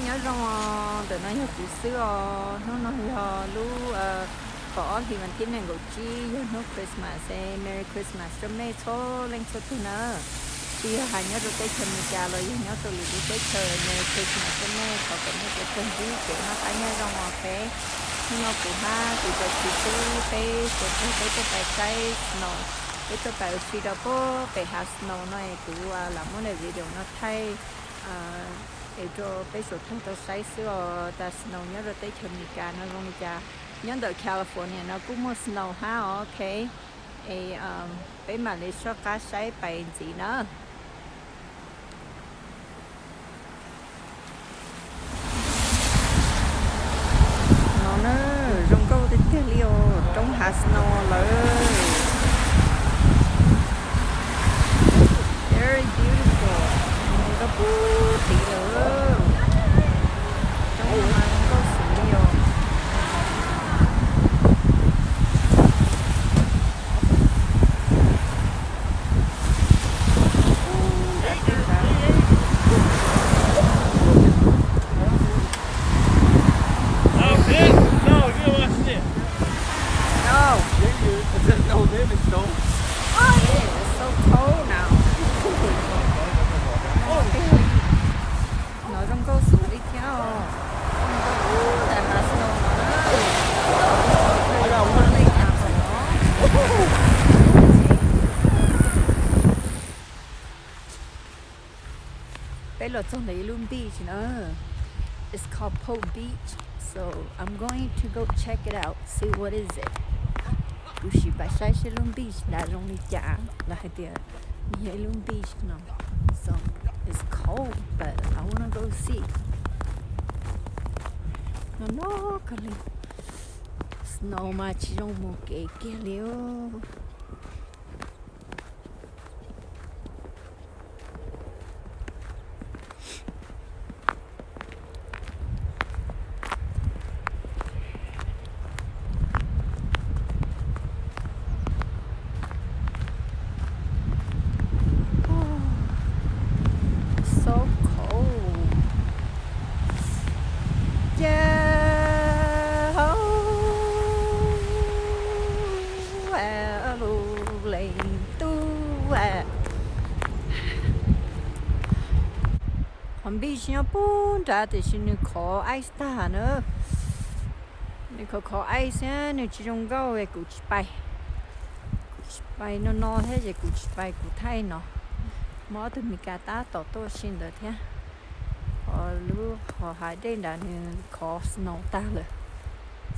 Nyob zoo os, ntawm no yog kuv xwb os. Hnub no yog lub kaum ob hli vas thib nees nkaum tsib, yog hnub Christmas es Merry Christmas rau mej txhua leej txhua tug na. Tsis yog hais nyob rau teb chaws Amelikas los yog nyob rau lwm lub teb chaws, Merry Christmas rau mej, thov kom mej sawv daws ntsib kev noj qab nyob zoo os. Hnub no kuv hab kuv cov txiv tub peb suav tag peb tuaj pais saib snow, peb tuaj pais ua si rau puag pem hav snow no es kuv lam muab daim video no thaij es rau peb suav tag tau saib xwb os, tas snow nyob rau teb chaws Amelikas no zoo li cas. Nyob ntawm California no kuj muaj snow hab os, ok. Es peb mam li soj qab saib pais ntxiv na. No na, zoo nkauj tiag tiag li os, roob hav snow lawm. Very beautiful. Mus rau puag tid lawm. Roob no mas zoo nkauj xwb li os. No. Is it? No, maybe it's snow. Oh, yeah, it's so cold now. No, zoo nkauj xwb li thiab os. Zoo nkauj ntawm hav snow no na. Peb los txog ntawm ib lub beach na. It's called Pope Beach, so I'm going to go check it out, see what is it. Kuv sim pais saib seb lub beach nrad zoo li cas, lawv hais tias yog ib lub beach no, so it's cold, but I wanna go see. No no kawg li, snow mas tsis zoo mus kev kiag li. So cold. Cas hauv lub leej tub. Qhov beach nyob puag nrad tiam sis nws khov ice tag na. Nws khov khov ice xwb, nws tsis zoo nkauj es kuv tsis pais. Kuv tsis pais no no thiab ces kuv tsis pais, kuv thaij no. Muaj ob tug Meskas tab tom tuaj si ntawd thiab. Ho lub hauv hav dej nrad nws khov snow tag lawm.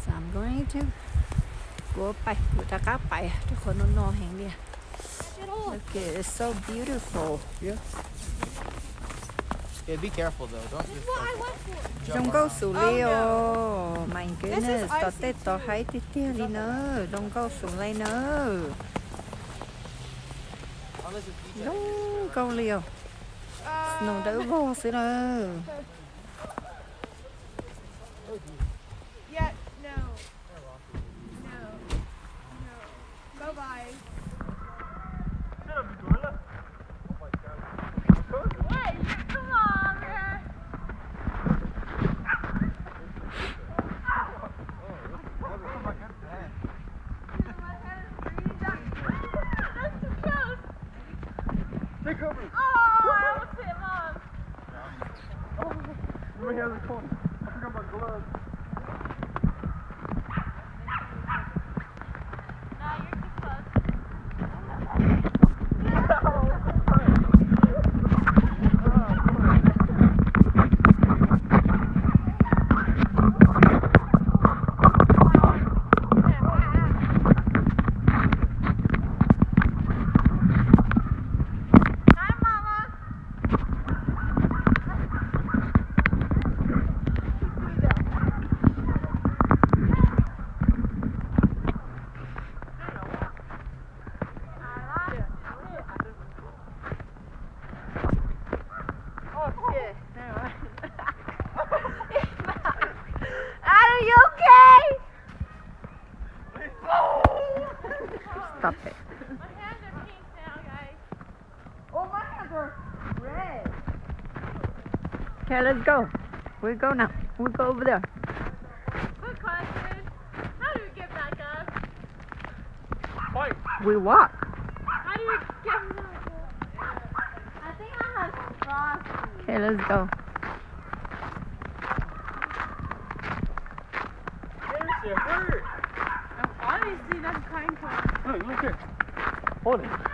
So I'm going to, kuv pais, kuv rov qab pais rau qhov no no heev li. Look, it's so beautiful. Yeah, be careful though. Don't just, like, jump around. Zoo nkauj xus li os. My goodness, tom tej tod haib tiag tiag li na. Zoo nkauj xus li na. Zoo nkauj li os. Snow dawb vog xwb na. Yeah, no. No. No. Bye bye. Wait, come on, man. That's too close. Take cover. Oh, I almost hit Mom. Let me have the phone. I forgot my gloves. No, you're too close. Hi, Mama. Oh, shit. Never mind. Adam, you okay? Stop it. My hands are pink now, guys. Oh, my hands are red. Okay, let's go. We go now. We go over there. Good question. How do we get back up? Fine. We walk. How do we get back up? I think I have frosty. Okay, let's go. There's your hurt. Obviously, that's kind of. Look, look here. Hold it.